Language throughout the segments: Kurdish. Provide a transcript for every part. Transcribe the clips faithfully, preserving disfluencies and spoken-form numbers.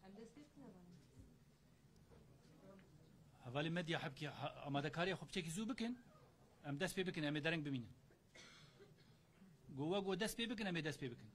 Em dest pê bikin hevalê. Hevalê medya hebkî ha-, amadekariya xwe piçekî zû bikin. Em dest pê bikin, em ê dereng bimînin. Go we go dest pê bikin, em ê dest pê bikin.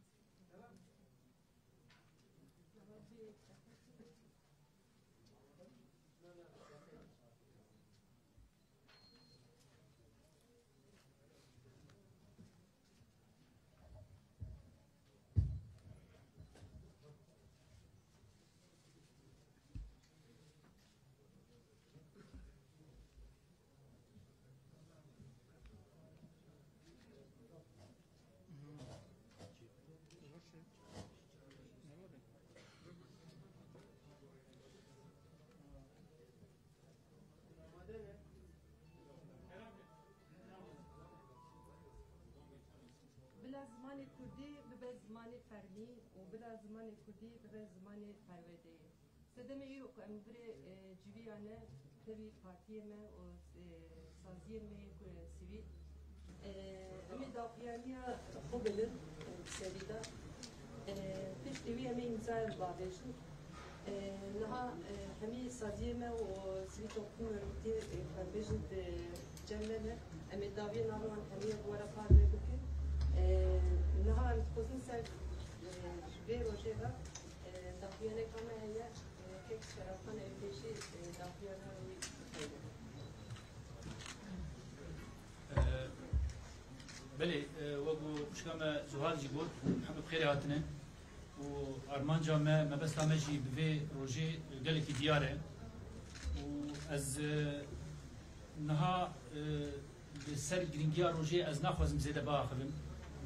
Bila zimanê kurdî bibe zimanê fermî û bila zimanê kurdî bibe zimanê perwerdeyê. Sedemê îro ku em li virê, e, civiyane tevî partiyê me û, e, saziyên me yê ku, e, sivîl, e, em ê daxuyaniya xwe bilin, e, bi serî de. E, piştî wî em ê îmzayên bavêjin. E, niha, e, hemî saziyê me û sivîl toplûm örgûtiyê, e, ku em bêjin di cem me ne. Em ê dawiyê nava wan hemî yek were parve bikin. E, niha em dixwazin ser, e, vê rojê ve, e, daxuyaneka me heye, e, kek Şerafxan ew pêşî, e, daxuyana wî bixwîne. E, belê, e, wek ku xwişka me Zuhal jî got, hemû bi xêrê hatine. Û armanca me, mebesta me jî bi vê rojê gelekî diyar e. Û ez, e, niha, e, li ser girîngiya rojê ez naxwazim zêde biaxivim.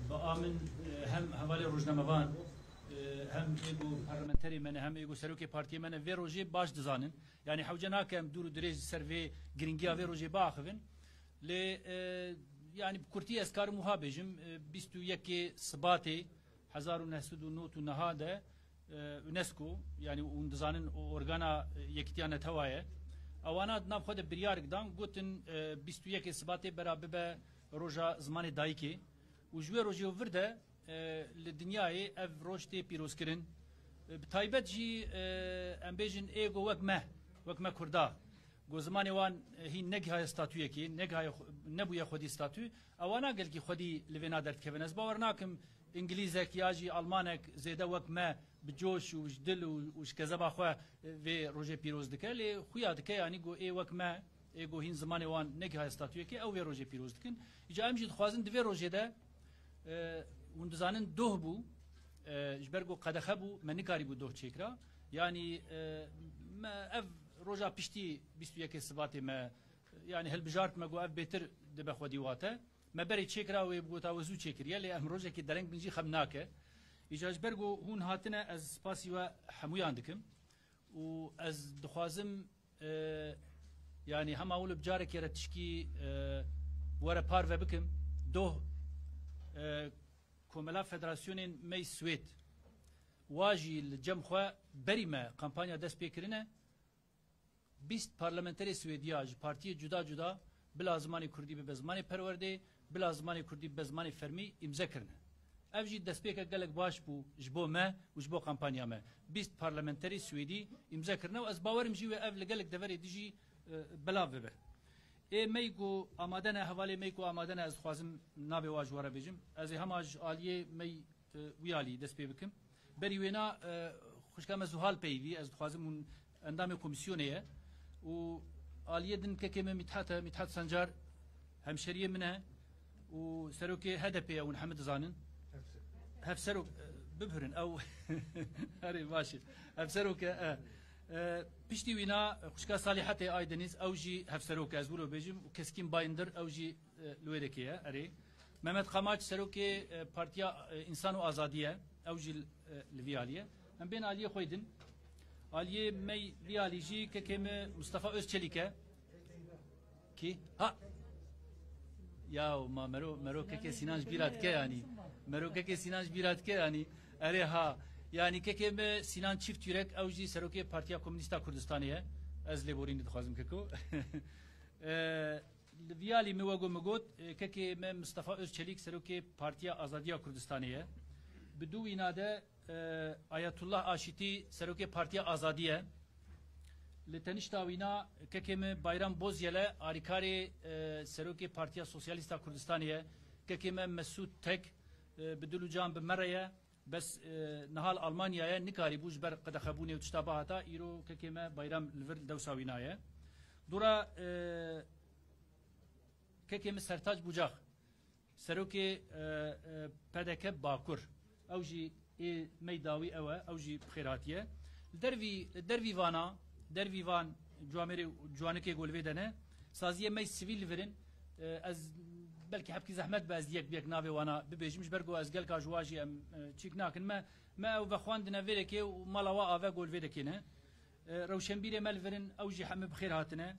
Bi a min, e, hem hevalê rojnamevan, e, hem ê ku parlamenterê me ne, hem ê ku serokê partiyê me ne, vê rojê baş dizanin. Yanî hewce nake em dûr û dirêj li ser vê girîngiya vê rojê biaxivin. Lê, e, yanî bi kurtî ez karim wiha bêjim, e, bîst û yekê Sibatê hezar û neh sed û nod û neh de, e, UNESCO, yanî hûn dizanin o organa, e, Yekîtiya Netewa ye. Ewana di nav xwe de biryarik dan, gotin, e, bîst û yekê Sibatê bera bibe roja zimanê dayikê. Û ji wê rojê û vir de, e, li dinyayê ev roj tê pîrozkirin. E, bi taybet jî, e, em bêjin ê go wek me, wek me Kurda. Go zimanê wan, e, hîn negihaye statuyekê, negihaye xwe-, nebûye xwedî statû. Ewana gelkî xwedî li vêna derdikevin. Ez bawer nakim Îngilîzek ya jî Almanek zêde wek me bi coş û ji dil û, û ji kezeba xwe, e, vê rojê pîroz dike. Lê xuya dike, yanî go ê wek me, ê go hîn zimanê wan negihaye statuyekê, ew vê rojê pîroz dikin. Îca em jî dixwazin di vê rojê de, e, hûn dizanin doh bû, e, ji ber ku qedexe bû, me nikarîbû doh çêkira. Yanî, e, me ev roja piştî bîst û yekê Sibatê me, yanî hilbijart me ku ev bêtir dibe xwedî wate. Me berê çêkira wê bi gota we zû çêkiriye, lê em rojekê dereng bin jî xem nake. Îca ji ber ku hûn hatine, ez spasî we hemûyan dikim. Û ez dixwazim, e, yanî hema wilo bi carekê re tişkî, e, were parve bikim. Doh, e, Komela Federasyonên me yê Swêd, wa jî li cem xwe berî me kampanya dest pê kirine. Bîst parlamenterê Swêdiya ji partiyê cuda cuda bila zimanê kurdî bibe zimanê perwerdê, bila zimanê kurdî bibe zimanê fermî îmze kirine. Ev jî destpêkek gelek baş bû ji bo me û ji bo kampanya me. Bîst parlamenterê Swêdî îmze kirine û ez bawerim jî wê ev li gelek deverê dijî, e, belav bibe. Ê mey ku amade ne, hevalê mey ku amade ne, ez dixwazim navê wa ji we re bêjim. Ez ê hema ji aliyê mey, e, wî alî dest pê bikim. Berî wêna, e, xwişka me Zuhal peyivî, ez dixwazim hûn endamê komîsyonê ye. Û aliyê din kekê me Mîthat e, Mîthat Sancar hemşeriyê min e. Û serokê H D P ye, hûn hemî dizanin. Hevserok, e, bibhirin, ew, erê, baş e. Hevserok e, e. E, piştî wîna xwişka Salîhetê Aydeniz, ew jî hevserok e, ez wilo bêjim. Û Keskîn Bayindir, ew jî e, li wê dekê ye, erê. Mehmet Qamaç, serokê, e, Partiya, e, Însan û Azadî ye, ew jî, e, li vî alî ye. Em bên aliyê xwe din. Aliyê me vî alî jî kekê me Mustafa Özçelik e. Kî? Ha! Ya, ma mero, mero kekê Sinan ji bîra dike yanî. Mero kekê Sinan ji bîra dike yanî. Erê ha. Yanî kekê me Sinan Çift Yürek, ew jî serokê Partiya Komünîsta Kurdistanê ye. Ez lêborînî dixwazim keko. E, Li vî alî min wego min got, e, kekê me Mistefa Özçelîk serokê Partiya Azadiya Kurdistanê ye. Bi du wîna de E, Ayetullah Aşitî serokê Partiya Azadî ye. Li tenişta wîna kekê me Bayram Bozyele, arîkarê, e, serokê Partiya Sosyalîst a Kurdistanê ye. Kekê me Mesûd Tek, e, bi dil û can bi me re ye. Bes, e, niha li Almanya ye, nikarîbû ji ber qedexebûnê û tişta bihata. Îro kekê me Bayram li vir dewsa wîna ye. Dora, e, kekê min Sertac Bucak, serokê, e, e, P D K Bakur. Ew jî ê mey dawî ew e, ew jî bi xêr hatiye. Li dervî, dervî vana, dervî van cuamêrê, cuanikê ku li vê de ne, saziyê mey sivîl li vir in, e, ez belkî hebkî zehmet be ez yek bi yek navê wana bibêjim, ji ber ku ez gelka ji wa jî em, e, çîk nakin. Me, me ew vexwandine vê dekê û mala wa ave ku li vê dekê ne. E, rewşenbîrê me li vir in, ew jî hemû bi xêr hatine.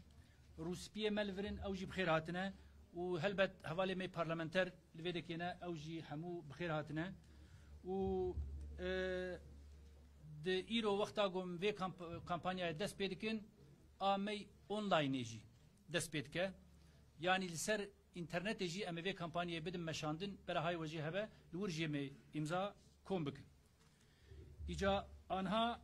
Rûspiyê me li vir in, ew jî bi xêr hatine. Û helbet hevalê me parlamenter li vê dekê ne, ew jî hemû bi xêr hatine. Û, e, di îro wexta ku em vê kamp-, kampanyayê dest pê dikin, a mey onlaynê jî dest pê dike. Yanî li ser înternetê jî em ê vê kampanyayê bidin meşandin, bera hay we jê hebe, li wir jê me îmza kom bikin. Îca anha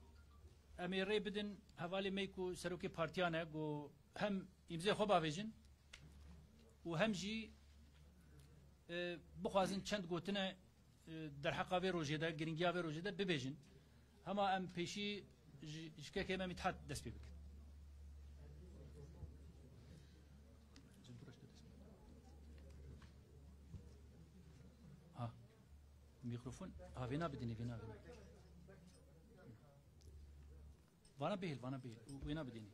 em ê rê bidin hevalê me ku serokê partiyan e, ku hem îmzê xwe bavêjin û hem jî, e, bixwazin çend gotine, e, derheqa vê rojê de, giringiya vê rojê de bibêjin. Hema em pêşî ji, ji kekê me Mithat dest pê bikin. Ha. Mîkrofon. Ha, vêna bidinê, vêna, vêna. Vana bihêl, vana bihêl. Û wêna bidinê.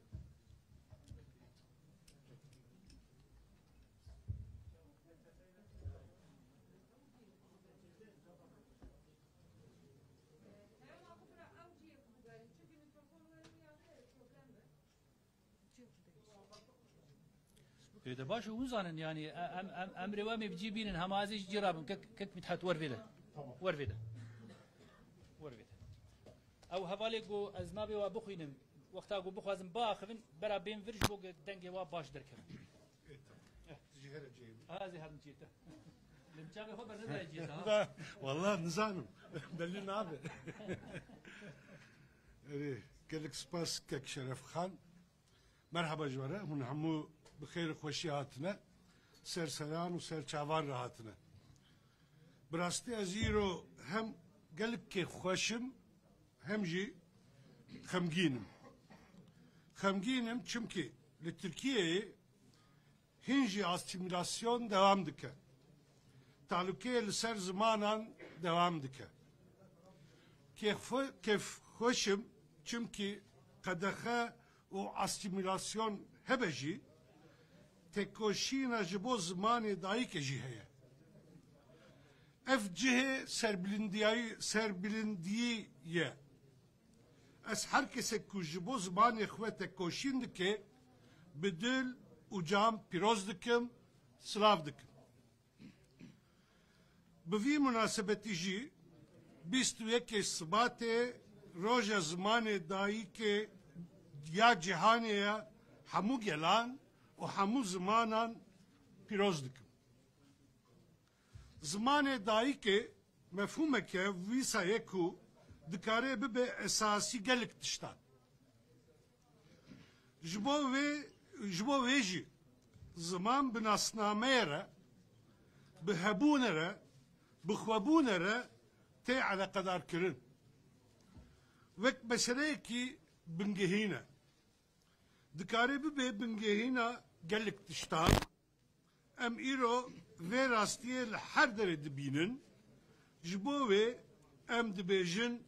Ê, de baş e, hûn zanin, yanî, e, em, em, em rêwa me bi cî bînin, hema ez ê ji cî rabim, kek, kek Mithat, wer vê de. Tamam. Wer vê de. Wer vê de. Ew hevalê ku ez navê wa bixwînim, wexta ku bixwazim biaxivin, bera bên vir ji bo ku dengê wa baş derkevin. Ê, tamam. Eh. Ji here cihê min. Ha, ez ê herim cihê te. Lê min çavê xwe bernedayê cihê te, ha? Walla nizanim. Belli nabe. Erê, gelek spas kek Şeref Xan. Merheba ji we re, hûn hemû bi xêr û xweşî hatine. Ser seran û ser çavan re hatine. Bi rastî ez îro hem gelek kêfxweş im, hem jî xemgîn im. Xemgîn im çimkî li Tirkiyeyê hîn jî asîmîlasyon dewam dike. Talûkeyê li ser zimanan dewam dike. Kêfxwe-, kêfxweş im, çimkî qedexe û asîmîlasyon hebe jî, têkoşîna ji bo zimanê dayikê jî heye. Ev cihê serbilindiyayî-, serbilindiyî ye. Ez her kesek ku ji bo zimanê xwe têkoşîn dike, bi dil û can pîroz dikim, silav dikim. Bi vî munasebetî jî bîst û yekê Sibatê Roja Zimanê Dayikê ya Cîhanê ya hemû gelan û hemû zimanan pîroz dikim. Zimanê dayikê mefhûmeke wisa ye ku dikare bibe esasî gelek tiştan. Ji bo vê, ji bo vê jî ziman bi nasnameyê re, bi hebûnê re, bi xwebûnê re tê eleqedarkirin. Wek meseleyekî bingehîn e. Dikare bibe bingehîna gelek tiştan. Em îro vê rastiyê li her derê dibînin. Ji bo wê em dibêjin,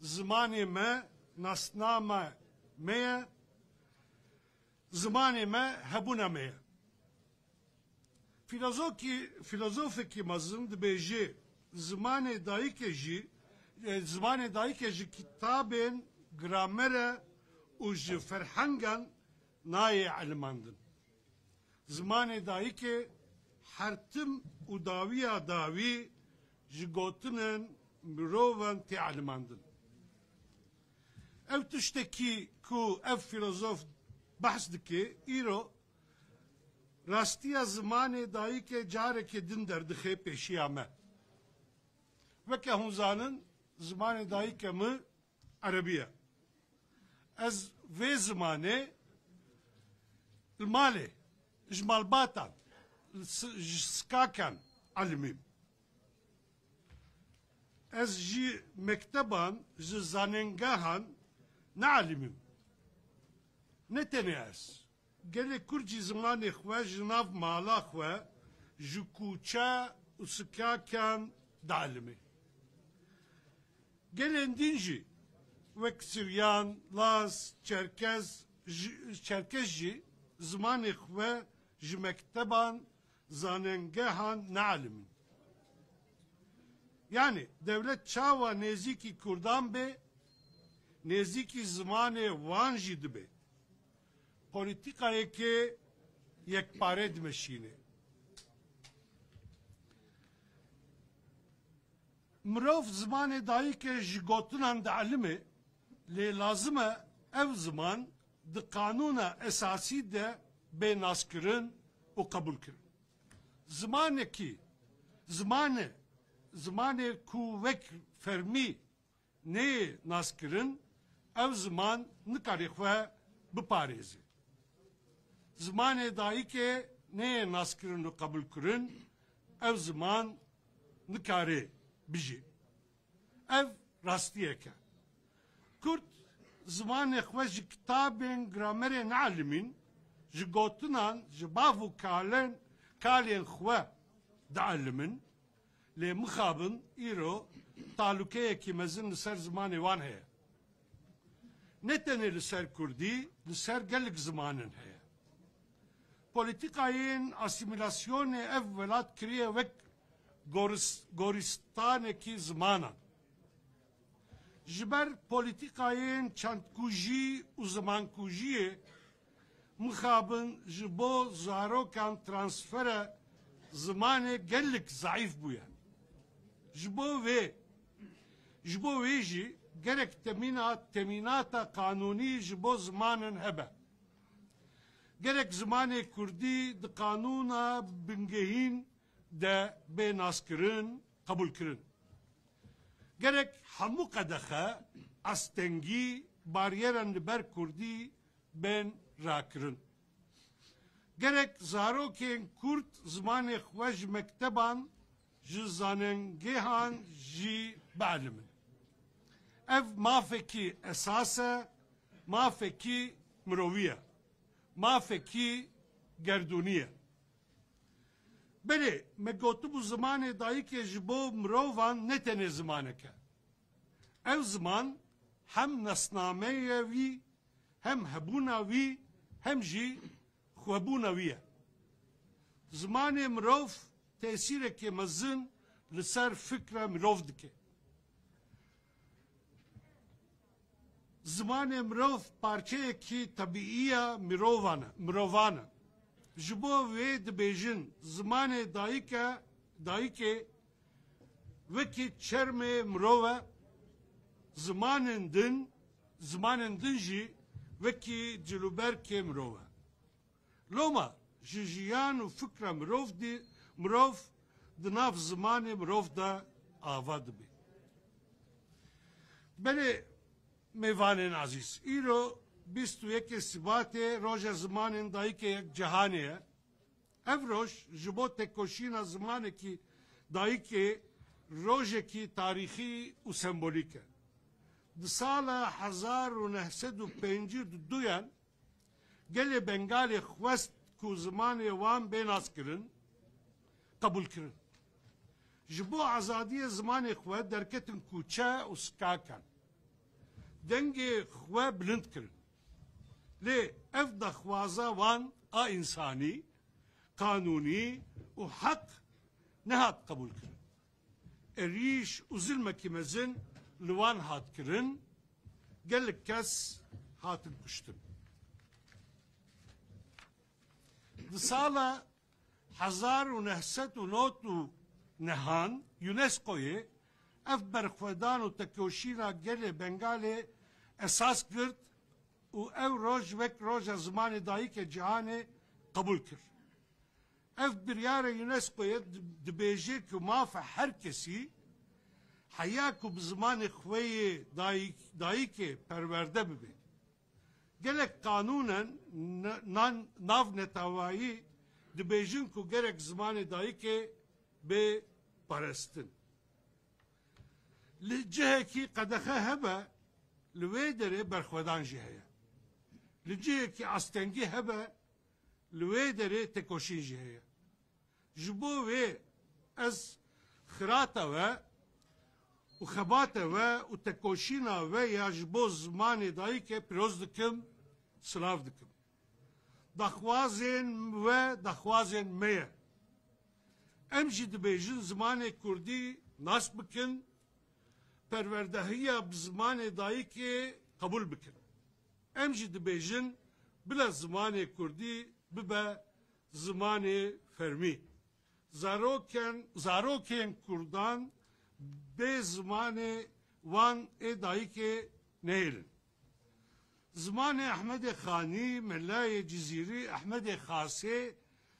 zimanê me nasnama me ye, zimanê me hebûna me ye. Filozofkî-, filozofekî mezin dibêje, zimanê dayikê jî, e, zimanê dayikê ji kitabên gramere û ji ferhengan nayê elimandin. Zimanê dayikê her tim û dawiya dawî ji gotinên mirovan tê elimandin. Ev tiştekî ku ev filozof behs dike, îro rastiya zimanê dayikê careke din derdixe pêşiya me. Weke hûn zanin, Zimanê dayike min erebî ye. Ez vê zimanê li malê, ji malbatan, li si-, ji sikakan elimîm. Ez ji mekteban, ji zanengehan neelimîm. Ne tenê ez. Gelê Kurd jî zimanê xwe ji nav mala xwe, ji kûçe û sikakan dielime. Gelên din jî, wek Siryan, Laz, Çerkez, ji, Çerkez jî zimanê xwe ji mekteban, zanengehan neelimîn. Yanî dewlet çawa nêzîkî Kurdan bê, nêzîkî zimanê wan jî dibe. Polîtîkayeke yekpare dimeşîne. Mirov zimanê dayike ji gotinan dielime, lê lazim e ev ziman di qanûna esasî de bê naskirin û qebûlkirin. Zimanekî, zimane, zimanê ku wek fermî neyê naskirin, ev ziman nikarê xwe biparêze. Zimanê dayikê neyê naskirin û qebûlkirin, ev ziman nikarê bijî. Ev rastiyek e. Kurd zimanê xwe ji kitabên gramerê neelimîn, ji gotinan, ji bav û kalen, kalên xwe dielimin, lê mixabin îro talûkeyekî mezin li ser zimanê wan heye. Ne tenê li ser kurdî, li ser gelek zimanin heye. Polîtîkayên asîmîlasyonê ev welat kiriye wek goris-, goristanekî zimanan. Ji ber polîtîkayên çandkujî û zimankujiyê mixabin ji bo zarokan transfera zimanê gelek zeîf bûye. Ji bo vê, ji bo wê jî gerek temîna-, temînata qanûnî ji bo zimanin hebe. Gerek zimanê kurdî di qanûna bingehîn de bê naskirin, qebûlkirin. Gerek hemû qedexe, astengî, baryeran li ber kurdî bên rakirin. Gerek zarokên kurd zimanê xwe ji mekteban, ji zanengêhan jî bielimin. Ev mafekî esas e, mafekî mirovî ye, mafekî gerdûnî ye. Belê, me gotibû zimanê dayikê ji bo mirovan ne tenê zimanek e. Ew ziman hem nasnameyê wî, hem hebûna wî, hem jî xwebûna wî ye. Zimanê mirov tesîrekê mezin li ser fikra mirov dike. Zimanê mirov parçeyekî tebîî ya mirovan e, mirovan e. Ji bo wê dibêjin, zimanê dayik e, dayikê wekî çermê mirov e, zimanên din, zimanên din jî wekî cilûbergê mirov e. Loma ji jiyan û fikra mirov dî, mirov di nav zimanê mirov de ava dibe. Belê mêvanên ezîz, îro bîst û yekê Sibatê Roja Zimanên Dayikê Yekcihanê ye. Ev roj ji bo tekoşîna zimanekî dayikê rojekî tarîxî û sembolîk e. Di sala hezar û neh sed û pêncî û duyan gelê Bengalê xwest ku zimanê wan bê naskirin, qebûlkirin. Ji bo azadiyê zimanê xwe derketin kûçe û sikakan. Dengê xwe bilind kirin. Lê ev daxwaza wan a însanî, qanûnî û heq nehat qebûlkirin. Êrîş û zilmekî mezin li wan hat kirin, gelek kes hatin kuştin. Di sala hezar û neh sed û nod û nehan UNESCOyê ev berxwedan û tekoşîna gelê Bengalê esas girt û ew roj wek Roja Zimanê Dayikê Cîhanê qebûl kir. Ev biryara UNESCOyê di-, dibêje ku mafa her kesî heya ku bi zimanê xwe yê dayik-, dayikê perwerde bibe. Gelek qanûnen na-, nan-, navnetewayî dibêjin ku gerek zimanê dayikê bê parestin. Li cihekî qedexe hebe, li wê derê berxwedan jî heye. Li cihekî astengî hebe, li wê derê tekoşîn jî heye. Ji bo wê ez xirata we û xebata we û tekoşîna we ya ji bo zimanê dayikê pîroz dikim, silav dikim. Daxwazên we daxwazên me ye. Em jî dibêjin zimanê kurdî nas bikin, perwerdehiya bi zimanê dayikê qebûl bikin. Em jî dibêjin bila zimanê kurdî bibe zimanê fermî. Zarokên, zarokên kurdan bê zimanê wan ê dayikê nehêlin. Zimanê Ehmedê Xanî, Melayê Cizîrî, Ehmedê Xasê,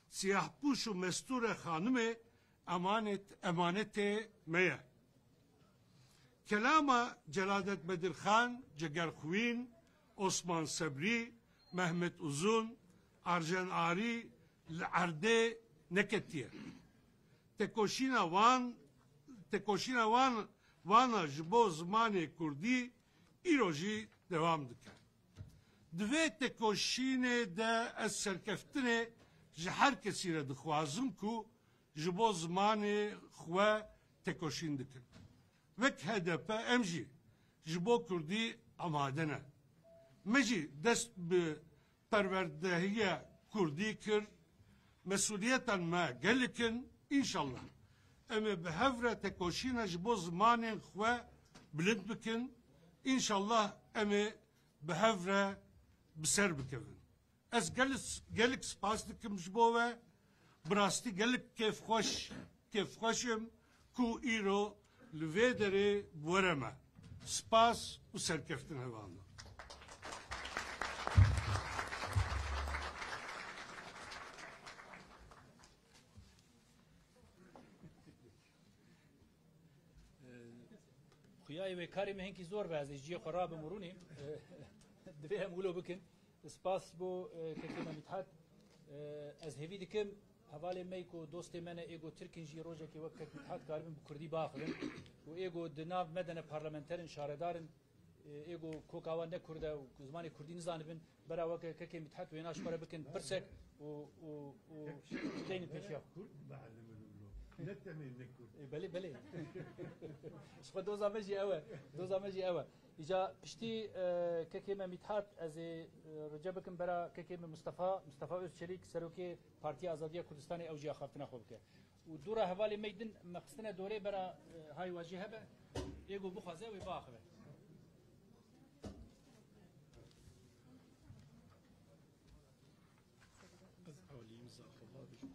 Siyahpûş û Mestûre Xanimê emanet, emanetê me ye. Kelama Celadet Bedirxan, Cegerxwîn, Osman Sebrî, Mehmet Uzun, Arjen Arî li erdê neketiye. Tekoşîna wan, tekoşîna wan, wana ji bo zimanê kurdî îro jî dewam dike. Di vê tekoşînê de ez serkeftinê ji her kesî re dixwazim ku ji bo zimanê xwe tekoşîn dikin. Wek H D P em jî ji bo kurdî amade ne. Me jî dest bi perwerdehiya kurdî kir. Mesûliyetan me gelek in. Înşallah em ê bi hev re tekoşîna ji bo zimanên xwe bilind bikin. Înşallah em ê bi hev re bi ser bikevin. Ez gelis-, gelek spas dikim ji bo we. Bi rastî gelek kêfxweş, kêfxweş im ku îro li vê derê bi we re me. Spas û serkeftin hevalno. Xuyayê wê karê me hinkî zor be, ez ê ji cihê xwe rabim û rûnîm. Divê em wilo bikin. Spas bo, e, kekê me Mithat. E, ez hêvî dikim, hevalê me ku dostê me ne, ê ku Tirk in jî rojekê wek kek Mithat karibin bi Kurdî biaxivin. Û ê ku di nav me de ne parlamenter in, şaredar in, e, ê ku koka wan ne Kurd e û zimanê Kurdî nizanibin, bera weke kekê Mithat wêna ji xwe re bikin pirsek û, û, û bideynin pêşiya xwe. Kurd bielimin wilo. Ne temê ne Kurd. E, belê, belê. Ji xwe doza me jî ew e. Doza me jî ew e. Îca piştî, e, kekê me Mithat, ez ê, e, rica bikim bera kekê me Mustafa, Mustafa Özçelik, serokê Partiya Azadiya Kurdistanê, ew jî axaftina xwe bike. Û dû re hevalê me din me xistine dorê bera, e, hay wa jî hebe, ê ku bixwaze wê biaxive. Ez alî îmza xwe bavêjim.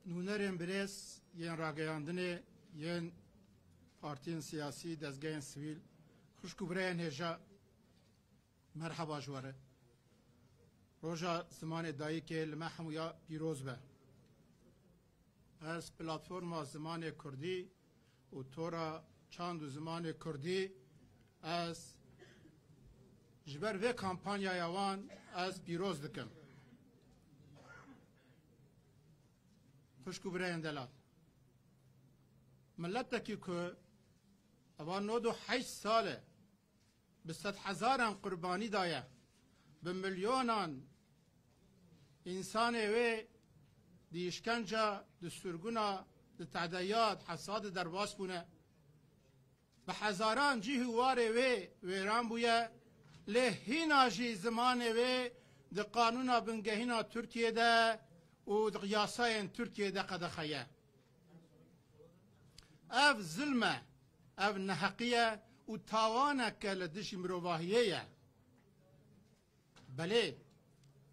Nûnerên birêz yên rageyandinê, yên partiyên siyasî, dezgehên sivîl, xwişk û birayên hêja, merheba ji we re. Roja Zimanê Dayikê li me hemûya pîroz be. Ez platforma Zimanê Kurdî û Tora Çand û Zimanê Kurdî, ez ji ber vê kampanyaya wan ez pîroz dikim. Xwişk û birayên delal, miletekî ku eva nod û heşt sal e bi sedhezaran qurbanî daye, bi milyonan însanê wê di îşkenca, di sirguna, di tedeyat, hesad derbas bûne. Bi hezaran cih û warê wê wêran bûye, lê hîna jî zimanê wê di qanûna bingehîna Tirkiyê de û di yasayên Tirkiyê de qedexe ye. Ev zilm e, ev neheqî ye û tawaneke li dijî mirovahiyê ye. Belê,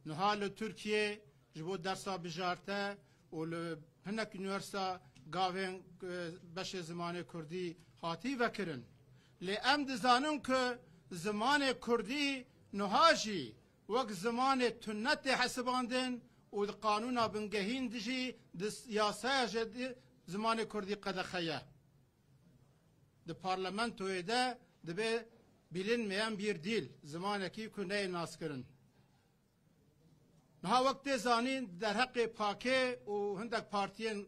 niha li Tirkiyê ji bo dersa bijarte û li hinek unîversîta gavên, e, beşê zimanê kurdî hatî vekirin. Lê em dizanin ku zimanê kurdî niha jî wek zimanê tune tê hesibandin û di qanûna bingehîn de jî, di yasaya jî de zimanê kurdî qedexe ye. Di parlamentoyê de dibe bilinmeyen bir dil, zimanekî ku neyê naskirin. Niha wek tê zanîn, derheqê pakê û hindek partiyên,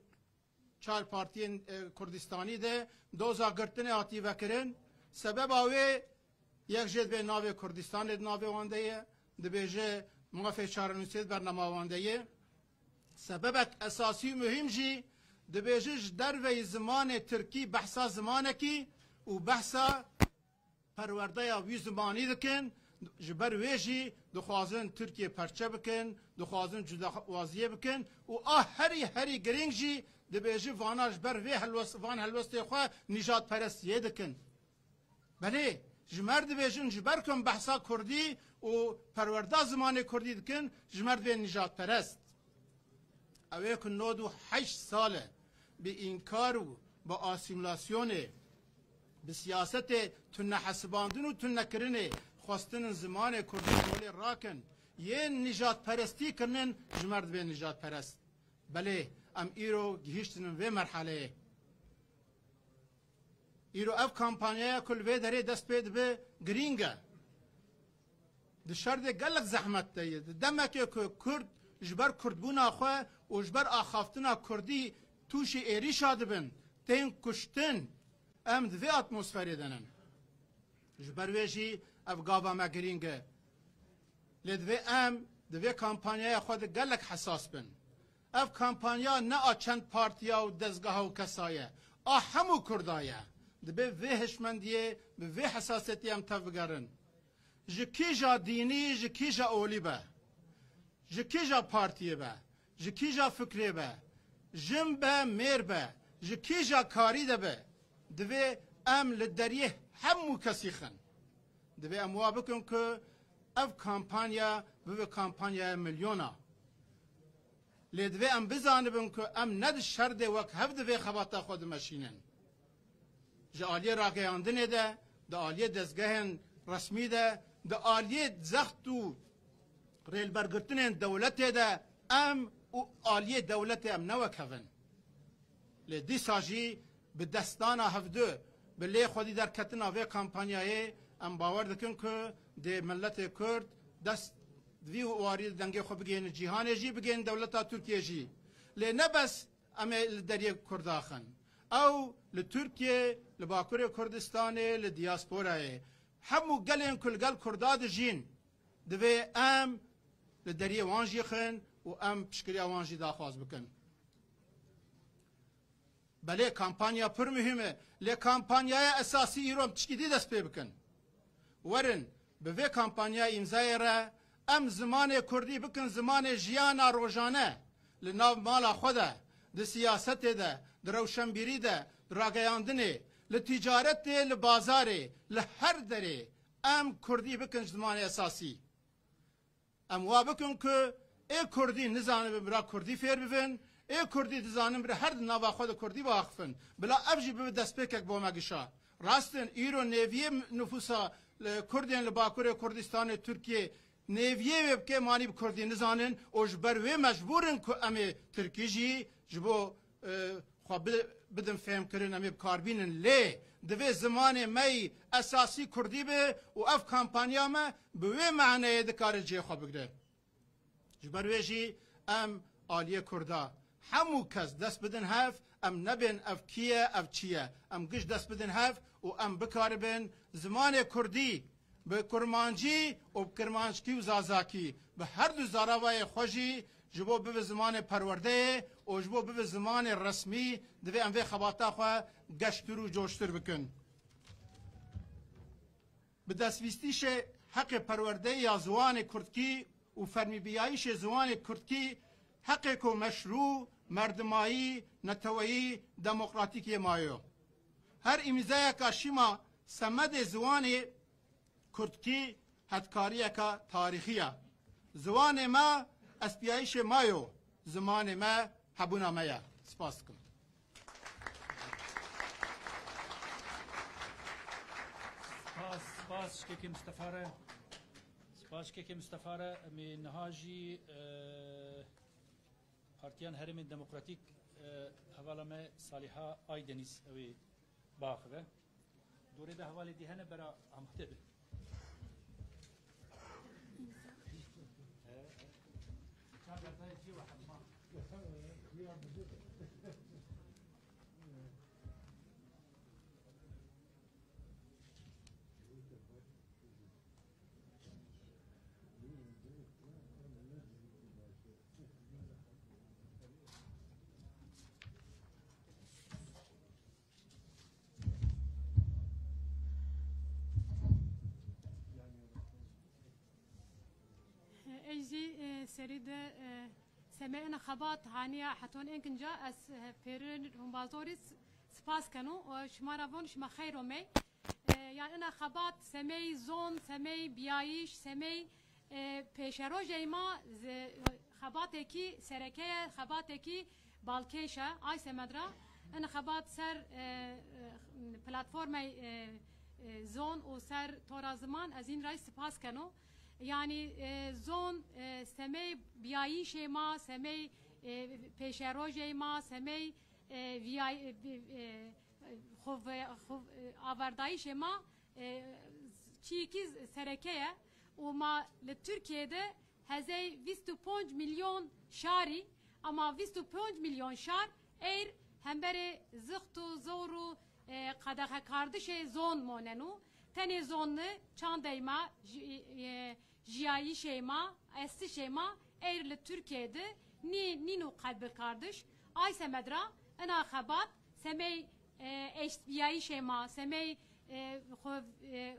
çar partiyên, e, Kurdistanî de doza girtinê hatî vekirin. Sebeba wê yek jê dibê navê Kurdistanê di navê wan de ye, dibêje mafê çarenûsê di bernama wan de ye. Sebebek esasî û muhîm jî dibêje ji derveyî zimanê tirkî behsa zimanekî û behsa perwerdeya wî zimanî dikin, ji ber wê jî dixwazin Tirkiye perçe bikin, dixwazin cudawaziyê bikin û a herî herî girîng jî dibêje vana ji ber vê helwest, van helwestê xwe nîjadperestiyê dikin. Belê, ji me re dibêjin ji ber ku em behsa kurdî û perwerda zimanê kurdî dikin, ji me re dibên nîjadperest. Ew ê ku nod û heşt sal e bi înkar û bi asîmîlasyonê, bi siyasetê tunehesibandin û tunekirinê xwestinin zimanê kurdî ji holê rakin, yên nîjadperestî kirinin, ji me re dibên nîjadperest. Belê, em îro gihîştinin vê merheleyê. Îro ev kampanyaya ku li vê derê dest pê dibe, girîng e. Di şer de gelek zehmet de ye. Di demekê ku Kurd ji ber Kurdbûna xwe û ji ber axaftina Kurdî tûşî êrîşa dibin, tên kuştin, em di vê atmosferê de nin. Ji ber wê jî ev gava me girîng e. Lê divê em di vê kampanyaya xwe de gelek hesas bin. Ev kampanya ne a çend partiya û dezgeha û kesa ye, a hemû Kurda ye. Divê vê hişmendiyê, bi vê hesasiyetiyê em tev bigerin. Ji kîja dînî, ji kîja olî be, ji kîja partiyê be, ji kîja fikrê be, jin be, mêr be, ji kîja karî de be, divê em li deriyê hemû kesî xin. Divê em wa bikin ku ev kampanya bibe kampanyaya milyona. Lê divê em bizanibin ku em ne di şer de wek hev di vê xebata xwe dimeşînin. Ji aliyê rageyandinê de, di aliyê dezgehên resmî de, di aliyê zext û rêlbergirtinên dewletê de em û aliyê dewletê em ne wek hev in. Lê dîsa jî bi destdana hevdu, bi lê xwedî derketina vê kampanyayê em bawer dikin ku dê miletê Kurd dest di vî warî dengê xwe bigihîne cîhanê jî, bigihîne dewleta Tirkiyê jî. Lê ne bes em ê li deriyê Kurda xin. Ew li Tirkiyê, li Bakurê Kurdistanê, li diyasporayê, hemû gelên ku li gel Kurda dijîn, divê em li deriyê wan jî xin û em piştgiriya wan jî daxwaz bikin. Belê, kampanya pir muhîm e, lê kampanyaya esasî îro em tişkî dî dest pê bikin. Werin, bi vê kampanyaya îmzayê re em zimanê kurdî bikin zimanê jiyana rojane li nav mala xwe de, di siyasetê de, di rewşenbîrî de, di rageyandinê, li tîcaretê, li bazarê, li her derê em kurdî bikin ji zimanê esasî. Em wa bikin ku ê kurdî nizanibin bira kurdî fêr bibin, ê kurdî dizanin bira her di nava xwe de kurdî biaxifin. Bila ev jî bibe destpêkek bo me gişa. Rast in, îro nêviyê nifûsa, e, kurdên li Bakurê Kurdistanê Tirkiyê nêviyê wê bi kêmanî bi kurdî nizanin û ji ber wê mecbûr in ku em ê tirkî jî ji bo, e, xwe bi-, bidin fêhmkirin, em ê bi kar bînin. Lê divê zimanê me yî esasî kurdî be û ev kampanya me bi wê maneyê dikare cihê xwe bigire. Ji ber wê jî em aliyê kurda hemû kes dest bidin hev, em nebên ev kî ye, ev çi ye. Em giş dest bidin hev û em bikaribin zimanê kurdî bi kurmancî û bi kirmanckî û zazakî, bi her du zaravayê xwe jî, ji bo bibe zimanê perwerdeyê û ji bo bibe zimanê resmî, divê em vê xebata xwe geştir û coştir bikin. Bi destbîstîşê heqê perwerdeyê ya ziwanê kurdkî û fermîbiyayîşê ziwanê kurdkî heqêko meşrû, merdimayî, neteweyî, demokratîk yê mayo. Her îmzayeka şîma Semedê ziwanê kurdkî hetkariyeka tarîxî ye. Ziwanê me espiyayîşê me yo, zimanê me hebûna me ye. Spas dikim. Spas, spas Şikekê Mistefa re. Spas Şikekê Mistefa re. Em ê niha jî, e, Partiyan Herêmên Demokratîk, e, hevala me Saliha Aydeniz ew ê biaxive. Dorê de hevalê dî hene, bera amade be. Ey jî, e, serî de, e, semê ina xebat haniya heton enkinca ez, e, pêrin humbazorî s-, spas kenu. E, şima ra von şima xeyr omey. E, yani ina xebat semey zon, semey biyayîş, semey, e, pêşerojey ma, xebatekî sereke ye, xebatekî balkêş e. Ay semed ra in xebat ser, e, e, platformey, e, e, zon û ser tora ziman ez hîn rayî spas keno. Yani, e, zon, e, semey biyayîşê ma, semey, e, pêşerojey ma, semey, e, viyay-, e, bi-, e, xwe ve-, xwe, e, averdayîşê ma, e, çiyekî sereke ye û ma li Tirkiyeyê de hezey vîst û ponc milyon şarî, ama vîst û ponc milyon şar eyr hemberê zixt û zor û, e, qedexekardişê zon monenû. Tenê zon ne çandey ma, ji-, e, jiyayîşê ma, estişê ma eyr li Tirkiyeyê de nî-, nîno qebûlkardiş. Ay semed ra ina xebat semey, e, eştbiyayîşê ma, semey, e, xwe, e,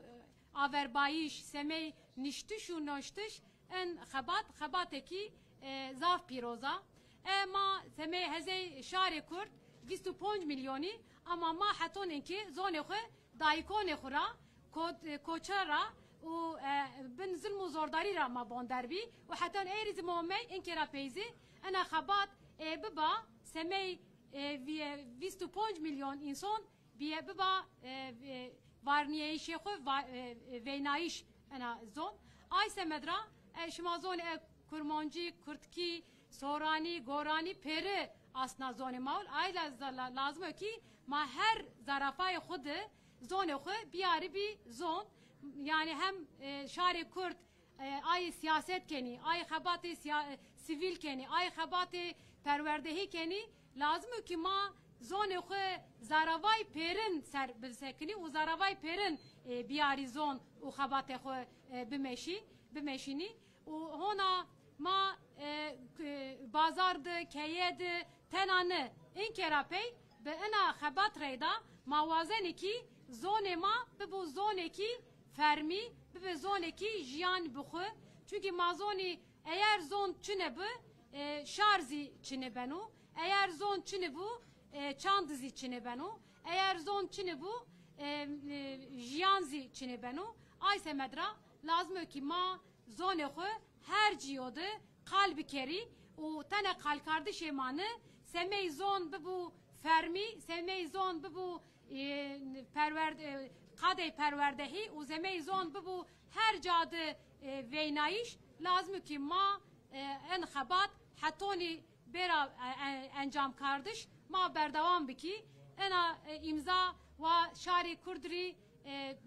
averbayîş, semey niştiş û noştiş in xebat, xebatekî, e, zaf pîroz a. E, ma semey hezey şarê Kurd vîst û ponc milyonî, ama ma heton inkê zonê xwe dayikonê xwe ra, ko-, e, koçe ra û, e, bin zilm û zordarî ra ma bonder bî û heton êrî zî ma omey inkê ra peyzî ina xebat, e, biba semey, e, vî-, vîst û ponc milyon înson bîye biba, e, e, varniyeyîşê xwe, va-, e, e, veynayîş ina zon. Ay semed ra, e, şima zonê, e, kurmancî, kurdkî, soranî, goranî pêri asna zonê ma ol. Ay la-, la-, lazim e kî ma her zarafayê xwe de zonê xwe biyarî bî zon. Yani hem, e, şarê kurd, e, ay siyaset kenî, ay xebatê siya-, e, sivîl kenî, ay xebatê perwerdehî kenî, lazim e kî ma zonê xwe zaravay pêrin ser bisekinî û zaravay pêrin, e, biyarî zon û xebatê xwe, e, bimeşî, bimeşînî. Û hona ma, e, k-, bazar de, keye de, tena ne, inkê ra pey bi ina xebat reyda ma wazenî kî zonê ma bibo zonekî fermî, bibe zonekî jiyan bi xwe. Çunkî ma zonî eyer zon çine bi, e, şar zî çine beno. Eyer zon çine bû, e, çand zî çine beno. Eyer zon çine bû, e, e, jiyan zî çine beno. Ay semed ra lazim e kî ma zonê xwe her ciyo de qal bikerî û tene qalkardişê ma ne, semey zon bibû fermî, semey zon bibû, e, perwerd-, e, qadey perwerdehî û semey zon bibû her ca de, e, veynayîş, lazim e kî ma, e, en xebat hetonî bêra, e, e, encamkardiş ma berdewam bikî. Ena, e, îmza wa şarê Kurd rî, e,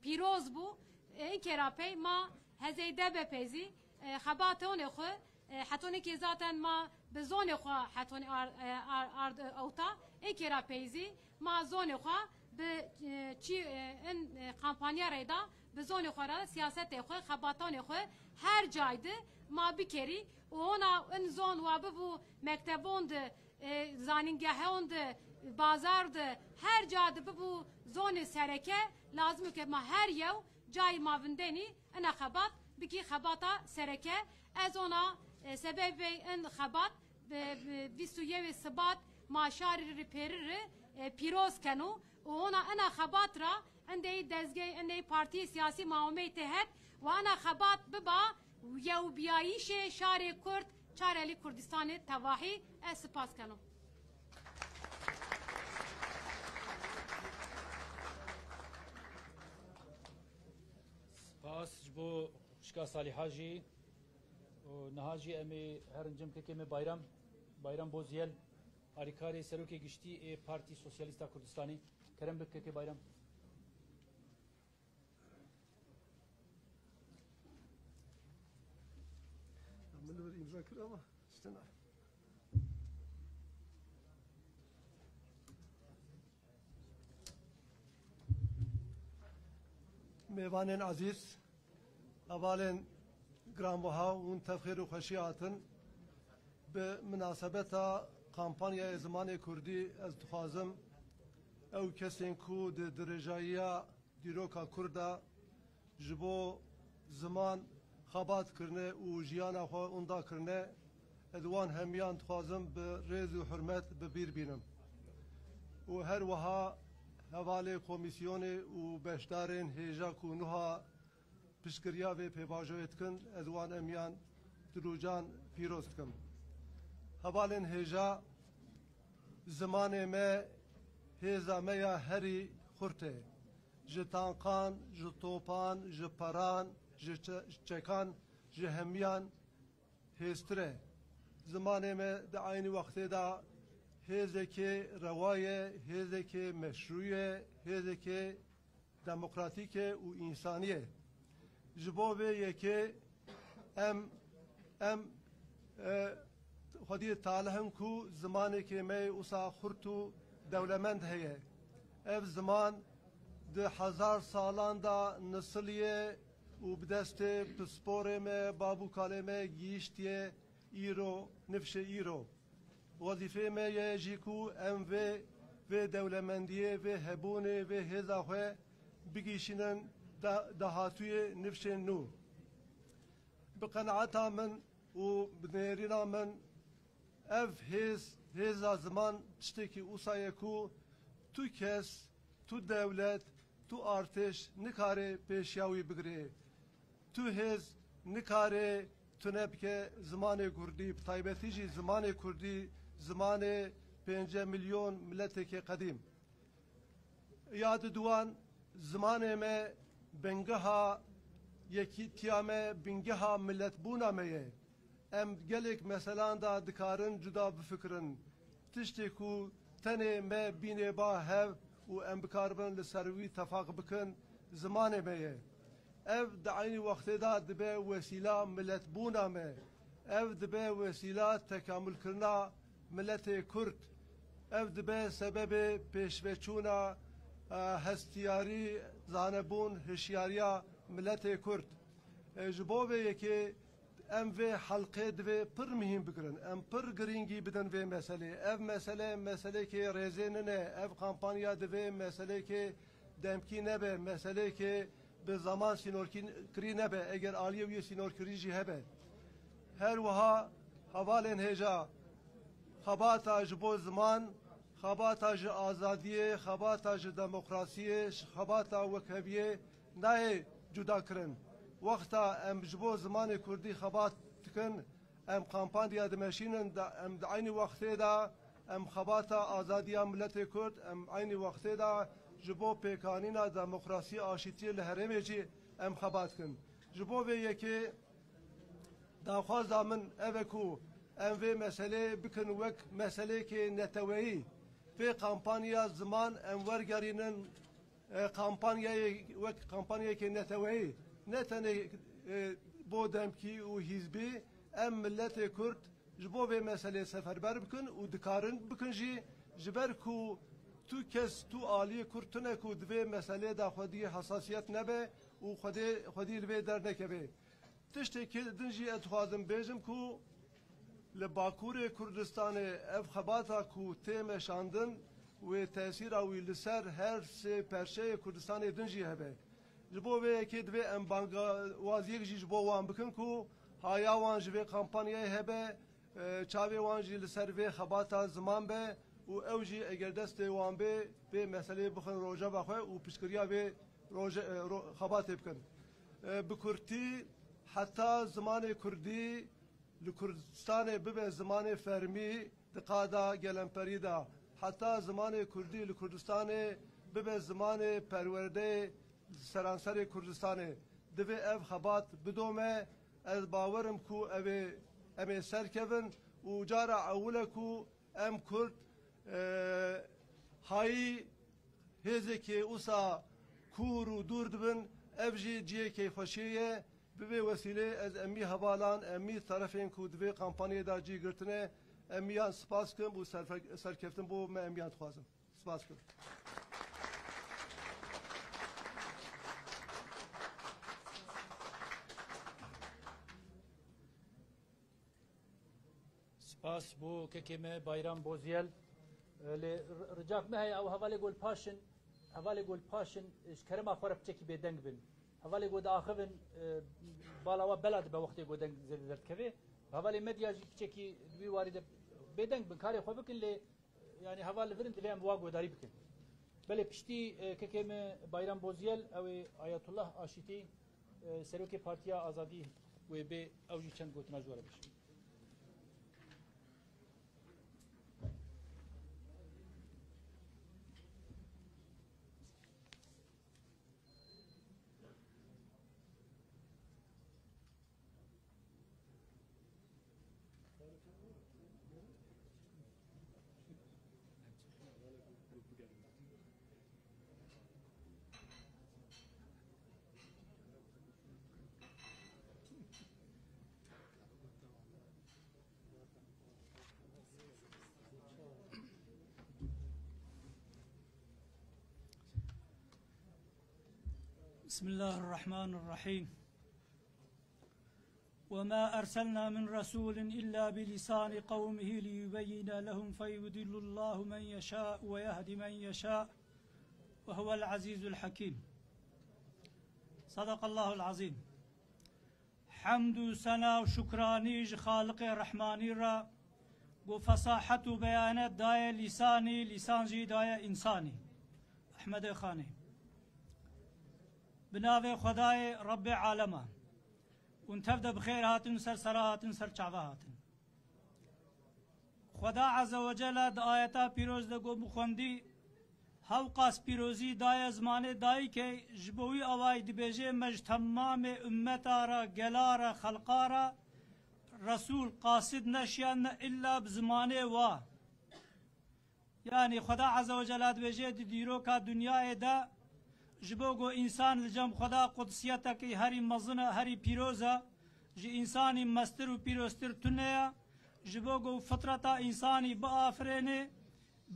pîroz bû. E, inkê ra pey ma hezey D B P zî, e, xebatonê xwe, e, hetonê kê zaten ma bi zonê xwe hetonê ar-, e, ar-, ard, e, ewta. Inkê ra pey zî ma zonê xwe bi, e, çî, e, in, e, kampanya reyda bi zonê xwe re siyasetê xwe, xebatanê xwe her cay de ma bikerî û hona in zon wa bibû mektebon de, e, zanîngehon de, bazar de, her ca de bibû zonê sereke, lazim e ke ma her yew cayê ma vindenî ina xebat bikî xebata sereke. Ez ona, e, sebebê in xebat bi, bi vîst û yewê Sibat ma şarî rî pêri rî, e, pîroz keno û hona ina xebat ra Endê dezgeh, endê partiyê siyasî ma omey têhet, wana xebat biba yewbiyayîşê şarê Kurd, çarelî Kurdistanê tevahî. Ez spas kenim. Spas ji bo xwişka Salîha jî. Û niha jî em ê herin cem kekê me Bayram, Bayram Bozyel, alîkarê Serokê Giştî ê Partî Sosyalîsta Kurdistanê. Kerem bik kekê Bayram. Min li vir îmza kir ama tiştin a. Mêvanên ezîz, hevalên giranbiha hûn tev xêr û xweşî hatin. Bi minasebeta kampanyaya zimanê kurdî ez dixwazim ew kesên ku di dirêjayiya dîroka Kurd de ji bo ziman xebat kirine û jiyana xwe winda kirine, ez wan hemiyan dixwazim bi rêz û hurmet bi bîr bînim. Û her wiha hevalê komîsyonê û beşdarên hêja ku nuha piştgiriya vê pêvajoyê dikin, ez wan hemiyan dilûcan pîroz dikim. Hevalên hêja, zimanê me hêza me ya herî xurt e. Ji tankan, ji topan, ji peran, ji çe-, çekan, ji hemiyan hêztir e. Zimanê me di eynî wextê de hêzekê rewa ye, hêzekê meşrû ye, hêzekê demokratîk e û însanî ye. Ji bo vê yekê em, em, e, xwediyê talih in ku zimanekê me yê wisa xurt û dewlemend heye. Ev ziman di hezar salan de nisiliye û bi destê pisporê me, bav û kalê me gihîştiye îro, nifşê îro. Wezîfê me ye jî ku em vê, vê dewlemendiyê, vê hebûnê, vê hêza xwe bigihîşînin da-, dahatûyê nifşên nû. Bi qenaeta min û bi nêrîna min ev hêz, hêza ziman tiştekî wisa ye ku tu kes, tu dewlet, tu artêş nikare pêşiya wî bigire. Tu hêz nikare tune bike zimanê kurdî, bi taybetî jî zimanê kurdî, zimanê pênce milyon mileteke qedîm. Ya diduan, zimanê me bingeha yekîtiya me, bingeha miletbûna me ye. Em gelek meselan de dikarin cuda bifikirin. Tiştê ku tenê me bînê ba hev û em bikaribin li ser wî tefaq bikin, zimanê me ye. Ev di eynî wextê de dibe wesîla miletbûna me. Ev dibe wesîla tekamulkirina miletê Kurd. Ev dibe sebebê pêşveçûna, e, hestiyarî, zanebûn, hişyariya miletê Kurd. E, ji bo vê yekê em vê helqê divê pir mihîm bigirin. Em pir girîngî bidin vê meselê. Ev mesele, meselekê rêzê nine. Ev kampanya divê meselekê demkî nebe, meselekê bi zaman sînorkî-, kirî nebe, eger aliyê wî sînorkirî jî hebe. Her wiha hevalên hêja, xebata ji bo ziman, xebata ji azadiyê, xebata ji demokrasiyê, xebata wekheviyê nayê cuda kirin. Wexta em ji bo zimanê kurdî xebat dikin, em kampanya dimeşînin, da-, em di eynî wextê de em xebata azadiya miletê Kurd, em eynî wextê de ji bo pêkanîna demokrasî, aşîtiyê li herêmê jî em xebat dikin. Ji bo vê yekê daxwaza min ev e ku em vê meselê bikin wek meselêkê neteweyî. Vê kampanya ziman em wergerînin e, kampanyayê, wek kampanyayekê neteweyî, ne tenê, e, bo demkî û hîzbî, em miletê Kurd ji bo vê meselê seferber bikin û dikarin bikin jî, ji ber ku tu kes, tu aliyê Kurd tune ku di vê meselê de xwedî hesasiyet nebe û xwedê, xwedî li vê dernekeve. Tiştekî din jî ez dixwazim bêjim ku li Bakurê Kurdistanê ev xebata ku tê meşandin wê tesîra wî li ser her sê perçeyê Kurdistanê din jî hebe. Ji bo vê yekê divê em bangawaziyek jî ji bo wan bikin ku haya wan ji vê kampanyayê hebe, e, çavê wan jî li ser vê xebata ziman be û ew jî eger destê wan bê, vê meseleyê bixin rojeva xwe û piştgiriya vê roje-, e, ro-, xebatê bikin. E, bi kurtî, heta zimanê kurdî li Kurdistanê bibe zimanê fermî di qada gelemperî de, heta zimanê kurdî li Kurdistanê bibe zimanê perwerdeyê seranserê Kurdistanê, divê ev xebat bidome. Ez bawer im ku ev ê, em ê serkevin û cara ewil e ku em Kurd, e, hayî hêzekê wisa kûr û dûr dibin, ev jî cihê keyfxweşiyê ye. Bi vê wesîlê ez emî hevalan, emî terefên ku di vê kampanyê de cî girtine, emiyan spas kim û serfe-, serkeftin bo me emiyan dixwazim. Spas kim. Spas bo kekê me Bayram Bozyel. E, lê r-, ricak me heye, ew hevalê gol paşin, hevalê gol paşin, e, ji kerema xwe re piçekî bêdeng bin. Hevalê go diaxivin, e, bala wa bela dibe wextê go deng zêde derdikeve. Hevalê medya jî piçekî di wî warî de bêdeng bin, karê xwe bikin, lê, e, yanî heval li vir in, divê em wa guhdarî bikin. Belê piştî, e, kekê me Bayram Bozyel, ew ê Ayetullah Aşîtî, e, serokê Partiya Azadî wê bê, ew jî çend gotina ji we re bêje. بسم الله الرحمن الرحيم. وما أرسلنا من رسول إلا بلسان قومه ليبين لهم فيضل الله من يشاء ويهدي من يشاء وهو العزيز الحكيم. صدق الله العظيم. Hemd û sena û şukranî ji Xaliqê Rehmanî re, ku fesahet û beyanet daye lîsanî, lîsan jî daye însanî. Ehmedê Xanê. Bi navê Xwedayê Rebbê alema. Hûn tev de bi xêr hatin, ser sera hatin, ser çava hatin. Xweda Azze ve Celle di ayeta pîroz de got, min xwendî, hewqas pîrozî daye zimanê dayikê, ji bo wî awayî dibêje, me ji temamê ummeta re, gela re, xelqa re Resûl, qasid neşiyandine illa bi zimanê wa. Yanî Xweda Azze ve Celle dibêje di dîroka dinyayê de, ji bo ku însan li cem Xweda qudsiyetekî herî mezin e, herî pîroz e, ji însanî mestir û pîroztir tune ye, ji bo ku fitreta însanî biafirêne,